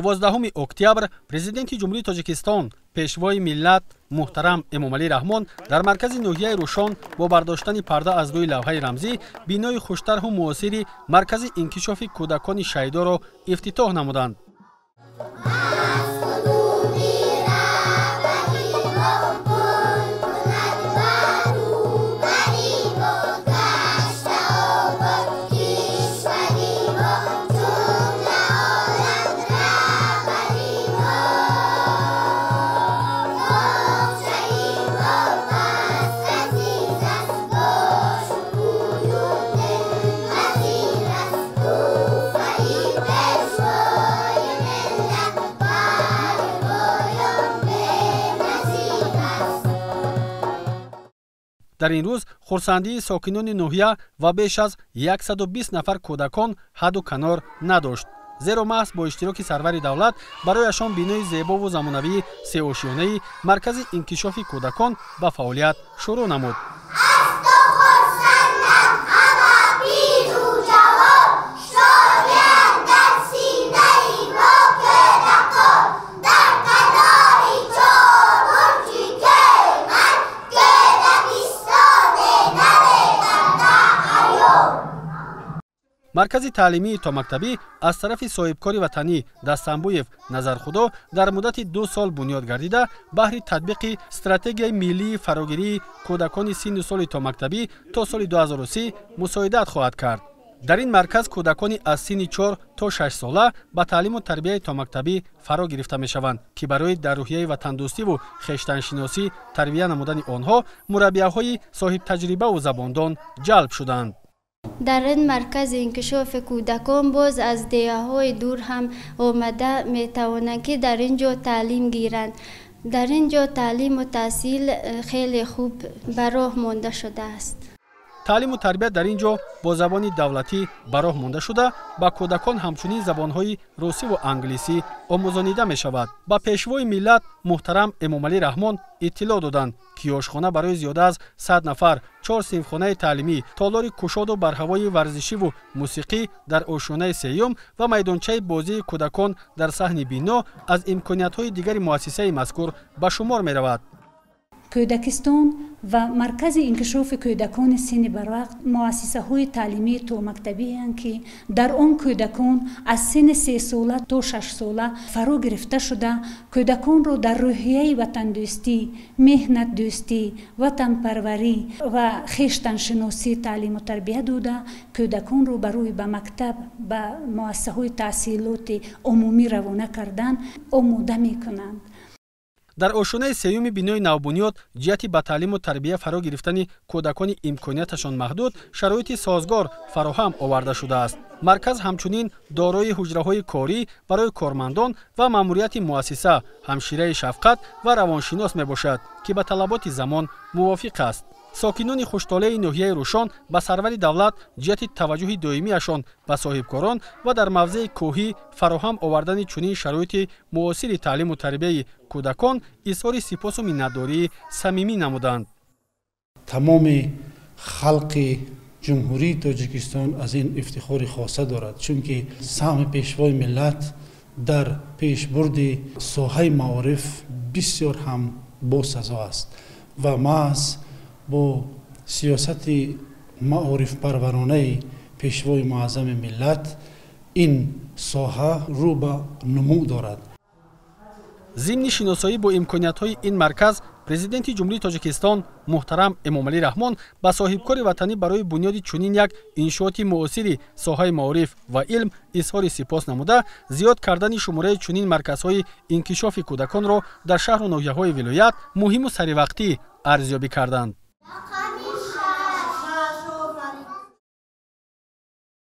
12 октябр Президенти Ҷумҳурии Тоҷикистон, Пешвои миллат муҳтарам Эмомалӣ Раҳмон дар маркази ноҳияи Рӯшон бо бардоштани парда аз рӯи лавҳаи рамзӣ бинои хуштарҳу муосири Маркази инкишофи кӯдакони Шайдоро ифтитоҳ намуданд. Дар ин рӯз хурсандии сокинони ноҳия ва беш аз 120 нафар кӯдакон ҳадду канор надошт, зеро маҳз бо иштироки сарвари давлат барояшон бинои зебову замонавии сеошёнаи Маркази инкишофи кӯдакон ба фаъолият шурӯъ намуд. Маркази таълимии томактабӣ аз тарафи соҳибкори ватанӣ Дастамбуев Назархудо дар муддати 2 сол бунёд гардида, баҳри татбиқи стратегияи миллии фарогирии кӯдакони синну соли томактабӣ то соли 2030 мусоидат хоҳад кард. Дар ин марказ кӯдакони аз синни 4 то 6 сола ба таълиму тарбияи томактабӣ фаро гирифта мешаванд, ки барои дар рӯҳияи ватандӯстиву хештаншиносӣ тарбия намудани онҳо мураббияҳои соҳибтаҷрибаву забондон ҷалб шуданд. Дар ин маркази инкишофи кӯдакон боз аз деҳаҳои дур ҳам омада метавонанд, ки дар ин ҷо таълим гиранд. Дар ин ҷо таълиму таҳсил хеле хуб ба роҳ монда шудааст. Таълиму тарбия дар ин ҷо бо забони давлатӣ ба роҳ монда шуда, ба кӯдакон ҳамчунин забонҳои русиву англисӣ омӯзонида мешавад. Ба Пешвои миллат муҳтарам Эмомалӣ Раҳмон иттилоъ доданд, ки ошхона барои зиёда аз 100 нафар, 4 синфхонаи таълимӣ, толори кушоду барҳавои варзишиву мусиқӣ дар ошёнаи сеюм ва майдончаи бозии кӯдакон дар саҳни бино аз имкониятҳои дигари муассисаи мазкур ба шумор меравад. Кӯдакистон ва Маркази инкишофи кӯдакони синни барвақт муассисаҳои таълимии томактабианд, ки дар он кӯдакон аз синни 3 сола то 6 сола фаро гирифта шуда, кӯдаконро дар рӯҳияи ватандӯстӣ, меҳнатдӯстӣ, ватанпарварӣ ва хештаншиносӣ таълиму тарбия дода, кӯдаконро барои ба мактаб, ба муассисаҳои таҳсилоти умумӣ равона кардан омода мекунанд. Дар ошёнаи сеюми бинои навбунёд ҷиҳати ба таълиму тарбия фаро гирифтани кӯдакони имконияташон маҳдуд шароити созгор фароҳам оварда шудааст. Марказ ҳамчунин дорои ҳуҷраҳои корӣ барои кормандон ва маъмурияти муассиса, ҳамшираи шафқат ва равоншинос мебошад, ки ба талаботи замон мувофиқ аст. Сокинони хуштолеи ноҳияи Рӯшон ба сарвари давлат ҷиҳати таваҷҷӯҳи доимиашон ба соҳибкорон ва дар мавзеи кӯҳӣ фароҳам овардани чунин шароити муосири таълиму тарбияи кӯдакон изҳори сипосу миннатдории самимӣ намуданд. Тамоми халқи Ҷумҳурии Тоҷикистон аз ин ифтихори хоса дорад, чунки саҳми Пешвои миллат дар пешбурди соҳаи маориф бисёр ҳам босазо аст ва маҳз бо сиёсати маорифпарваронаи Пешвои муаззами миллат ин соҳа рӯ ба нумӯ дорад. Зимни шиносоӣ бо имкониятҳои ин марказ, Президенти Ҷумҳурии Тоҷикистон муҳтарам Эмомалӣ Раҳмон ба соҳибкори ватанӣ барои бунёди чунин як иншооти муосири соҳаи маориф ва илм изҳори сипос намуда, зиёд кардани шумораи чунин марказҳои инкишофи кӯдаконро дар шаҳру ноҳияҳои вилоят муҳиму саривақтӣ арзёбӣ карданд.